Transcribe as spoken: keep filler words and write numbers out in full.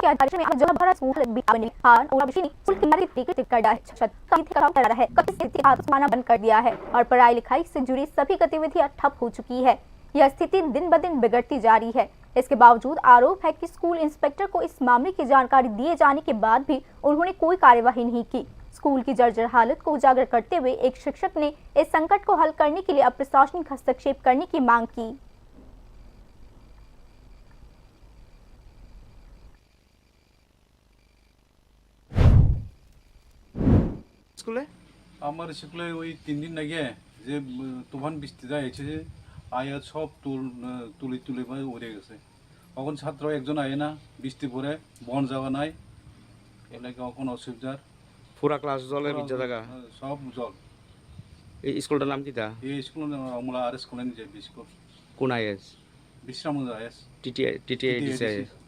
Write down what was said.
के आधार में आज जगह भरा स्कूल भी बने, और और विषय ने स्कूल किनारे टिकट कर दिया है। छत का काम कर रहा है, कभी स्थिति हाथ माना बंद कर दिया है और पढ़ाई लिखाई से जुड़ी सभी गतिविधियां ठप हो चुकी है। यह स्थिति दिन ब दिन बिगड़ती जा रही है। इसके बावजूद आरोप है कि स्कूल इंस्पेक्टर को इस मामले की जानकारी दिए जाने के बाद भी उन्होंने कोई कार्यवाही नहीं की। स्कूल की जर्जर हालत को उजागर करते हुए एक शिक्षक ने इस संकट को हल करने के लिए अप्रशासनिक हस्तक्षेप करने की मांग की। স্কুলে? আমার স্কুলে ওই তিন দিন আগে যে, উম, তুফান বৃষ্টি যায়, এসে যে আয়া সব তুল, আহ, তুলি তুলি ভাই উড়ে গেছে। এখন ছাত্র একজন আয় না, বৃষ্টি পড়ে, বন যাওয়া নাই, এলাকা এখন অসুবিধার। পুরা ক্লাস জলে ভিজা থাকা? হ্যাঁ, সব জল। এই স্কুলটার নাম কিতা? এই স্কুল নাম আমরা আর এস কলোনি যে স্কুল। কোন IS? Bishramganj IS. TTI, TTI TTI দিছে।